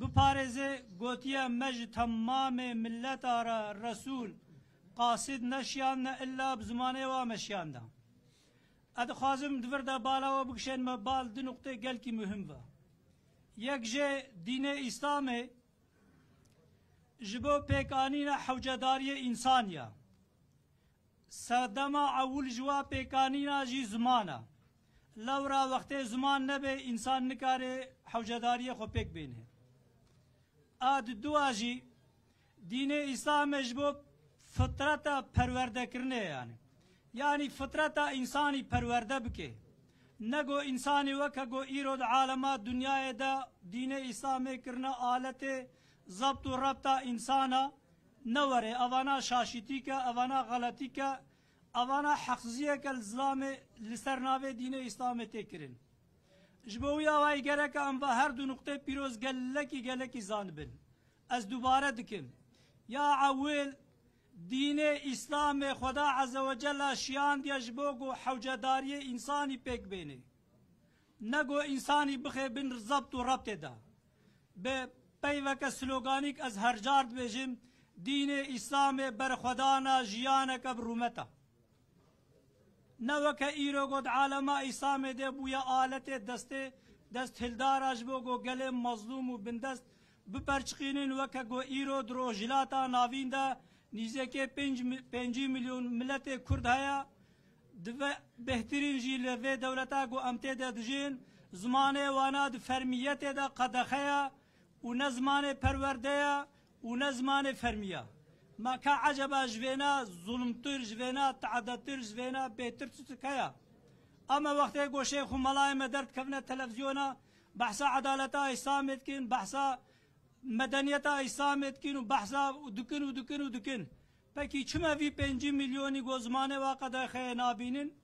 biparêze, gotiye, me ji temamê milleta re Resûl, qasid neşiyandine illa bi zimanê wa me şiyanda. Ez dixwazim di vir de bala we bikişênime bal du nuqtê gelkî muhim ve. Yek jê dînê Îslamê ji bo pêkanîna hewcedariyê însan ya. Sedema ewil ji wa pêkanîna jî ziman e. Lewra wextê ziman nebe, însan nikare hewcedariyê xwe pêk bêne. A di dua jî dînê Îslamê ji bo fitreta perwerdekirinê ye, yanî. Yanî fitreta însanî perwerde bike. Ne go însanî weke go îro di alema dinyayê de dînê Îslamê kirine aletê zebt û rebta însana, ne were evana şaşîtî ke, evana xeletî ke, evana heqsiziyeke li zilamê li ser navê dînê Îslamê tê kirin. Ji bo wî awayî gereke em va her du nuqtê pîroz gelekî, gelekî zanibin. Ez dubare dikim. Ya ewil, dînê Îslamê Xweda Azze ve Celle şiyandiye ji bo ku hewcedariyê însanî pêk bêne. Ne ku însanî bixe bin zebt û rebtê de. Bi peyveke sloganîk ez her car dibêjim, dînê Îslamê berxwedana jiyaneke bi rûmet e. Ne weke îro ku di alema Îslamê de bûye aletê destê, desthildara ji bo ku gelê mezlûm û bindest biperçiqînin, weke ku îro di Rojhilata Navîn de nîzêkê pênc mi-, pêncî milyon miletê Kurd heye, di ve bêhtirîn jî li vê dewleta ku em tê de dijîn, zimanê wana di fermiyetê de qedexe ye û ne zimanê perwerde ye û ne zimanê fermî ye. Ma ka eceba ji vêna zulmtir, ji vêna teedetir, ji vêna bêtir çi çi heye? Ama wextê ku şêx û melayê me derdikevine televîzyona, behsa edaleta Îslamê dikin, behsa medeniyeta Îslamê dikin û behsa û dikin û dikin û dikin. Pekî çima vî pêncî milyonî ku zimanê wa qedexeyê nabînin?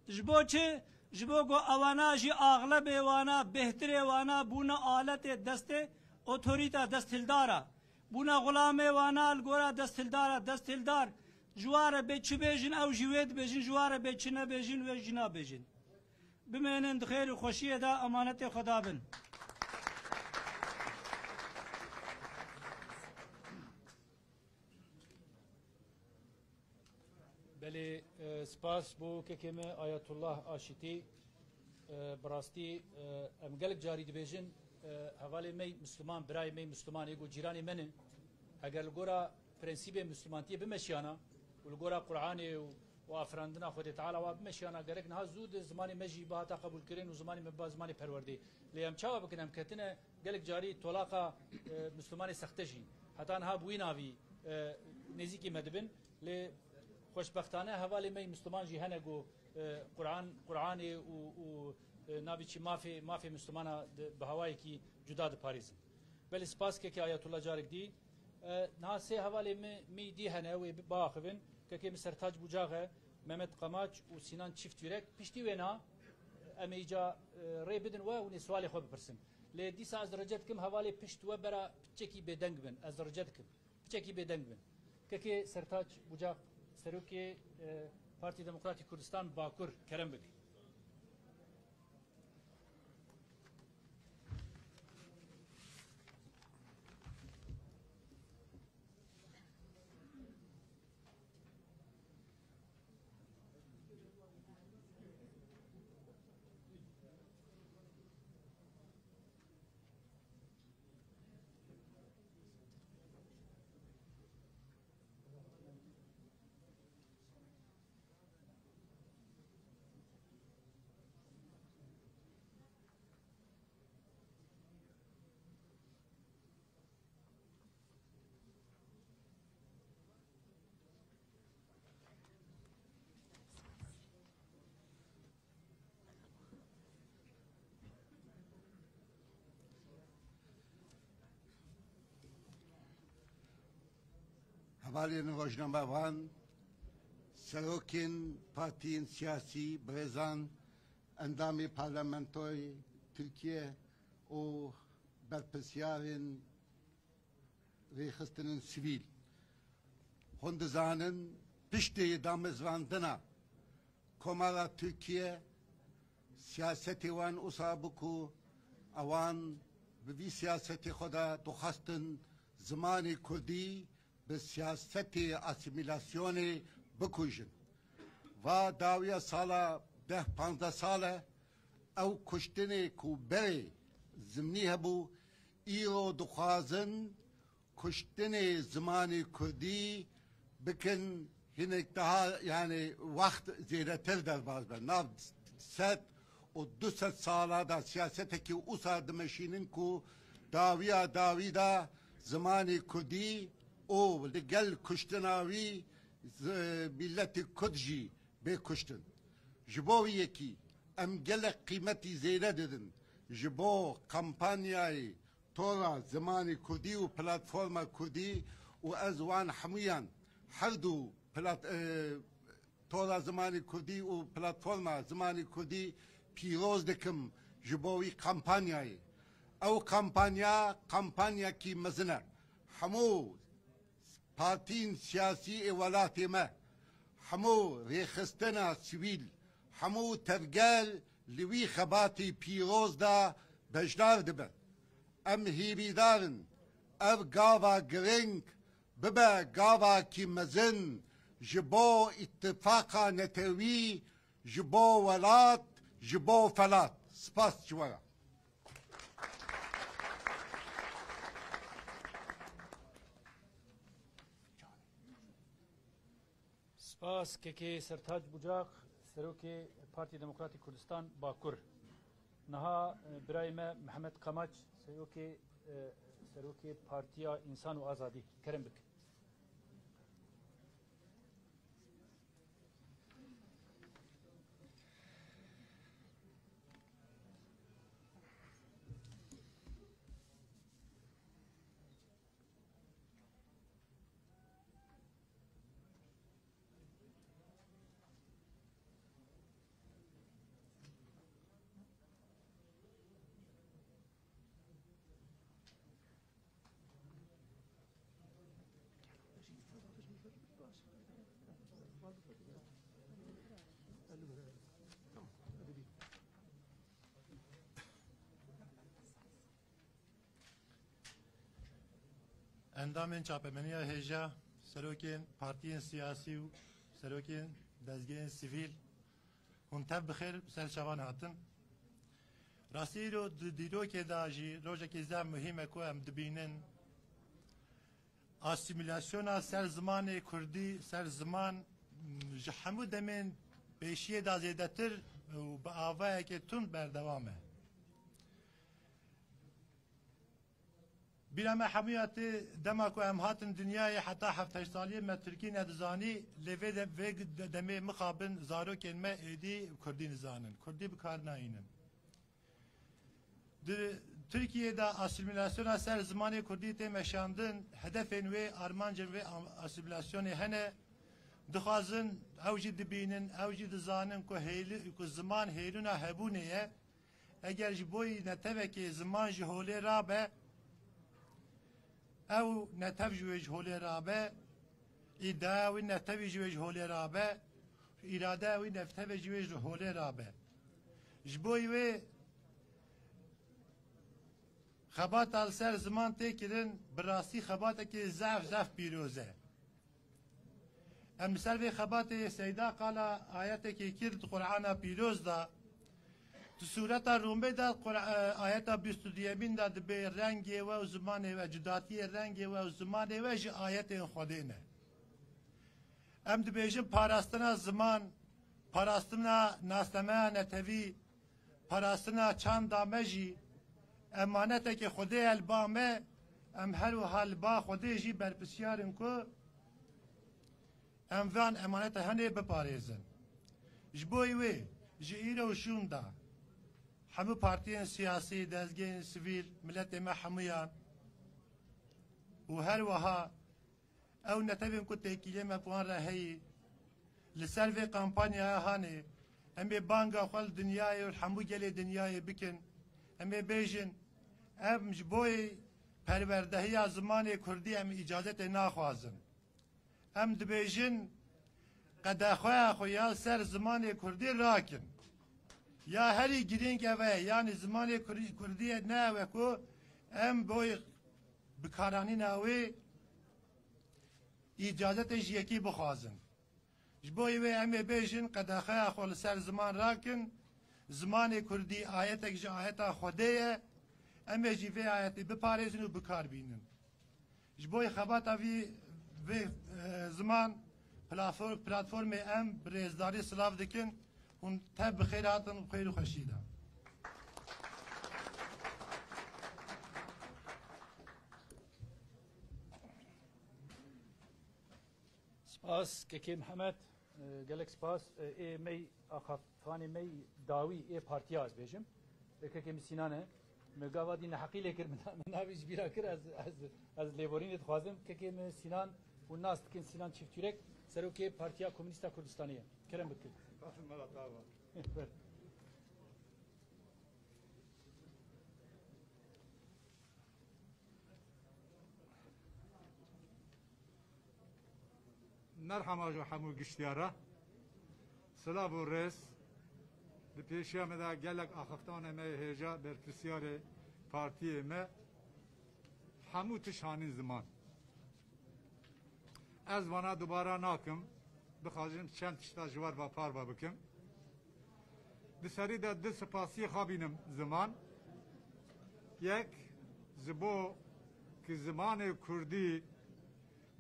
Ji bo çi? Ji bo ku ewana jî axlebê wana, bêhtirê wana bûne aletê destê otorîta desthildara. Bûne xulamê wana li gora desthildara. Desthildar ji wa re bê çi bêjin, ew jî wê dibêjin, ji wa re bê çi nebêjin, wê jî nabêjin. Bimênin di xêr û xweşiyê de, emanetê Xweda bin. Belê, e, spas bo kekê me Ayetullah Aşitî. E, bi rastî, e, em gelek carî dibêjin, e, hevalê me Misliman, birayê me Misliman, ê ku cîranê me ne, eger li gora prensîbê Mislimantiyê bimeşiyana û li gora Qur'anê û, û afirandina Xwedê Teala wa bimeşiyana, gerek niha zû di zimanê me jî bihata qebûlkirin û zimanê me biba zimanê perwerdê. Lê em çawa bikin? Em ketine gelek carî tolaqa, e, Mislimanê sexte jî. Heta niha bi wî navî, e, nêzîkî me dibin. Lê xweşbextane hevalê me yî Misliman jî hene ku, e, Qur'an, Qur'anê û, û, e, navê çi mafê, mafê Mislimana di, bi hawayekî cuda diparêzin. Belê spas kekê Ayetullah carek dî. E, niha sê hevalê me, me yî dî hene, wê bi-, biaxivin. Kekê min Sertac Bucax e, Mehmet Qamaç û Sinan Çiftyürek. Piştî wêna, em ê îca, e, rê bidin we û nê sualê xwe bipirsin. Lê dîsa ez rica dikim hevalê pişt we bera piçekî bêdeng bin. Ez rica dikim. Piçekî bêdeng bin. Kekê Sertaç Bucak, Serokê, e, Partî Demokratîk Kurdistan Bakur, kerem bike. Hevalên rojnamevan, serokên partiyên siyasî, birêzan, endamê parlamentoyê Tirkiye û berpirsiyarên rêxistinên sivîl. Hûn dizanin, piştî damezrandina Komara Tirkiye, siyasetê wan wisa bû ku ewan bi vî siyasetê xwe de dixwestin zimanê kurdî bi siyasetê asîmîlasyonê bikujin. Va dawiya sala deh panzdeh sal e, ew kuştinê ku berê zimnî hebû, îro dixwazin kuştinê zimanê kurdî bikin hinek daha, yani, wext zêdetir derbas be. Nav sed û du sed sala da siyasetekî usa dimeşînin ku dawiya dawî da zimanê kurdî û li gel kuştina wî zi-, miletê kurd jî bê kuştin. Ji bo wî yekî em gelek qîmetî zêde didin ji bo kampanyayê Tora Zimanê Kurdî û Platforma Kurdî û ez wan hemûyan her du plat-, e, Tora Zimanê Kurdî û Platforma Zimanê Kurdî pîroz dikim ji bo wî kampanyayê. Ew kampanya, kampanyakî mezin e. Hemû partiyên siyasî ê welatê me, hemû rêxistina sivîl, hemû tevgel li wî xebatî pîroz de beşdar dibin. Em hêvîdar in ev gava girîng bibe gavakî mezin ji bo îtifaqa netewî, ji bo welat, ji bo felat. Spas ji we re. Spas kekê Sertac Bucak, Serokê Partî Demokratîk Kurdistan Bakur. Niha, e, birayê me Mihemed Qamaç, Serokê, e, Serokê Partiya Însan û Azadî. Kerem bike. Endamên çapemeniya hêja, serokên partiyên siyasî û serokên dezgehên sivîl, hûn tev bi xêr bi ser çavan hatin. Rastî îro di dîrokê de jî rojekî zaf muhîm e ku em dibînin. Asîmîlasyona ser zimanê kurdî, ser ziman, m, ji hemû demên pêşiyê de zêdetir û bi avayekê tund berdewam e. Bîra me hemûya tê dema ku em hatin dinyayê heta heft heşt saliyê me tirkî nedizanî, lê vê de-, vê de-, demê mixabin zarokên me êdî kurdî nizanin, kurdî bi kar nayînin. Di Tirkiyê de asîmîlasyona ser zimanê kurdî tê meşandin, hedefên wê, armancên wê am-, asîmîlasyonê hene. Dixwazin ew jî dibînin, ew jî dizanin ku hêli-, ku ziman hêlûna hebûnê ye. Eger ji bo yî netewekê ziman ji holê rabe, ew netev ji wê ji holê rabe, îdeaya wî netewî ji wê ji holê rabe, îradeya wî netewê ji wê ji holê rabe. Ji bo wê xebata li ser ziman tê kirin, bi rastî xebatekî zaf, zaf pîroz e. Em li ser vê xebatê Seyda qala ayetekê kir di Qur'ana Pîroz de. Di Sûreta Rûmê de Qur-, e, ayeta bîst û duyemîn de dibê rengê we û zimanê we, cudatiyê rengê we û zimanê we ji ayetên Xwedê ne. Em dibêjin parastina ziman, parastina nasnameya netewî, parastina çanda me jî emanetekê Xwedê ye li ba me, em her wiha li ba Xwedê jî berpirsiyar in ku em van emaneta henê biparêzin. Ji bo wê, ji îro û şûn de hemû partiyên siyasî, dezgehên sivîl, miletê me hemûyan û her wiha ew netewên ku têkiliyê me bi wan re heyî, li ser vê kampanyaya hanê, em ê banga xwe li dinyayê û li hemû gelê dinyayê bikin. Em ê bêjin, em ji bo yê perwerdehiya zimanê kurdî em îcazetê naxwazin. Em dibêjin, qedexeya xwe ya li ser zimanê kurdî rakin. Ya herî girîng ev e, yanî zimanê kur-, kurdî ne ew e ku em bo yê bikaranîna wê îcazetê ji yekî bixwazin. Ji bo wê em ê bêjin, qedexeya xwe li ser ziman rakin, zimanê kurdî ayetek ji ayeta Xwedê ye, em ê jî vê ayetê biparêzin û bi kar bînin. Ji bo xebata vî, vê, e, ziman platfor-, platformê em bi rêzdarî silav dikin. Hûn tev bi xêr hatin, bi xêr û xweşî de. Spas, Kekê Mihemed, e, gelek spas. E, ê mey axaftanê mey dawî ê partiya ez bêjim. E, Kekê min Sînan e. Min gava dî neheqî lê kir, min, min navê ji bîra kir, ez, ez, ez lêborînê dixwazim. Kekê min Sînan, hûn nas dikin Sînan Çiftürek, serokê Partiya Komûnîsta Kurdistanê ye. Kerem bikin. Ber. Merhema ji hemû giştiyara. Silav û rêz. Di pêşiya me de gelek axiftanê me yê hêja berpirsiyarê partiyê me. Hemû tişt hanîn ziman. Ez vana dubara nakim. Dixwazim çend tişta ji we re ve parve bikim. Di serî de du spasiyê xwe bînim ziman. Yek, ji bo ki zimanê kurdî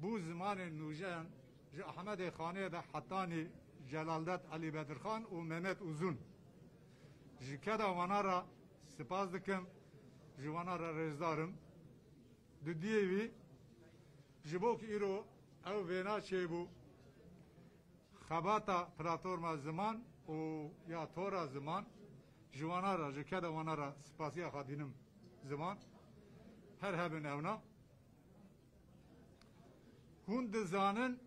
bû zimanê nûjen, ji Ehmedê Xanê de hetanî Celaldet Elî Bedirxan û Mehmet Uzun. Ji keda wana re spas dikim, ji wana re rêzdar im. Dudiyê wî, ji bo ku îro ew vêna çêbû, xebata platforma ziman û ya tora ziman, ji wana re, ji keda wana re spasiya xwe dînim ziman. Her hebin ewna. Hûn dizanin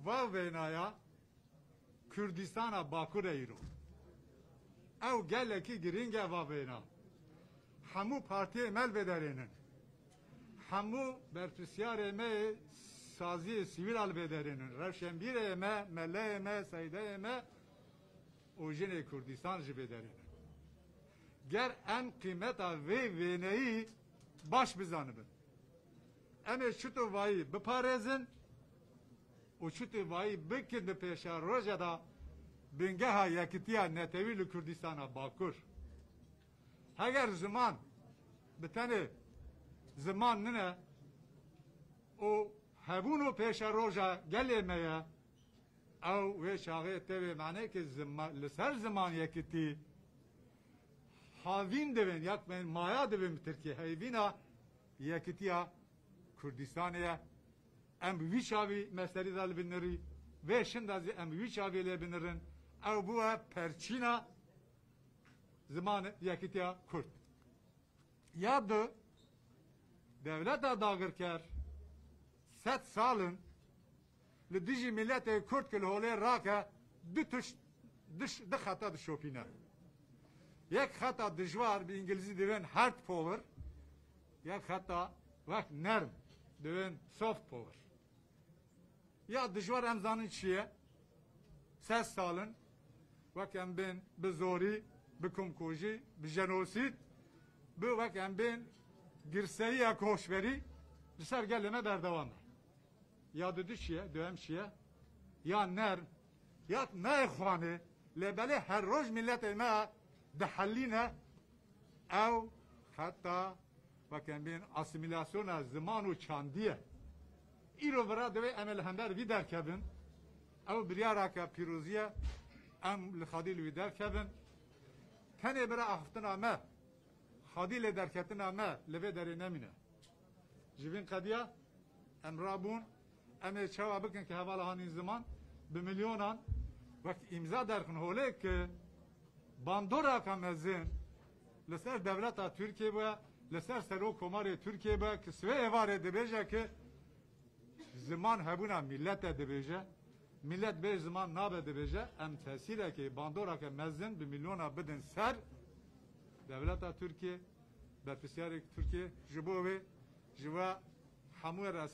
va vênaya Kurdistana Bakur e îro. Ew gelekî girîng e va vêna. Hemû partiyê me li vê derê nin. Hemû berpirsiyarê me yê saziyê sivîl a li vê derê nin. Rewşenbîrê me, meleyê me, seydeyê me û jinê Kurdistan ji vê derê nin. Ger em qîmeta vê vêneyî baş bizanibin, Em ê çito vayî biparêzin û çito vayî bikin di pêşeroja de bingeha yekitiya netewî li Kurdistana Bakur. Heger ziman bi tenê ziman nine û hebûn û pêşeroja gelê me ye, ew wê çaxê tevê manê ki zima-, li ser ziman yekitî havîn divin, yak me maya divin bi Tirkî, heyvîna yekitiya Kurdistanê ye. Em bi wî çavî meselî de li binirî, vê şinda zî em bi wî çavî lê binirin. Ew bûye perçîna ziman yekitiya Kurd. Ya du, dewleta dagirker sed sal in li dijî miletê Kurd ki li holê rake du tişt, du ş-, du xeta dişopîne. Yek xeta dijwar, bi îngilîzî divên hard power, yek xeta wek nerm, divên soft power. Ya dijwar em zanin çi ye? Sed sal in wek em bên bi zorî, bi komkujî, bi jenosîd, bi wek em bên girseyiya koçberî li ser gelê me berdewam e. Ya dudu çi ye? Duhem çi ye? Ya nerm, ya nayê xwanê, lê belê her roj miletê me dihelîne, ew xeta wek em bên asîmîlasyona ziman û çandî ye. Îro vira divê em ê li hember vî derkevin. Ew biryareke pîrozî ye. Em li xwedî li wî derkevin. Tenê bira axiftina me, xwedî lê derketina me li vê derê nemîne. Ji vîn qediya em rabûn, em ê çawa bikin ki hevala hanîn ziman bi milyonan wek îmza derxin holê ki bandoraka mezin li ser dewleta Tirkiyê bûye, li ser serok komarê Tirkiyê bûye ki sibê êvarê dibêje ki ziman hebûna milet e dibêje, milet bê ziman nabe dibêje, em tesîrekê bandoreke mezin bi milyona bidin ser dewleta Tirkiyê, berpirsiyarê Tirkiyê ji bo wê ji we hemû re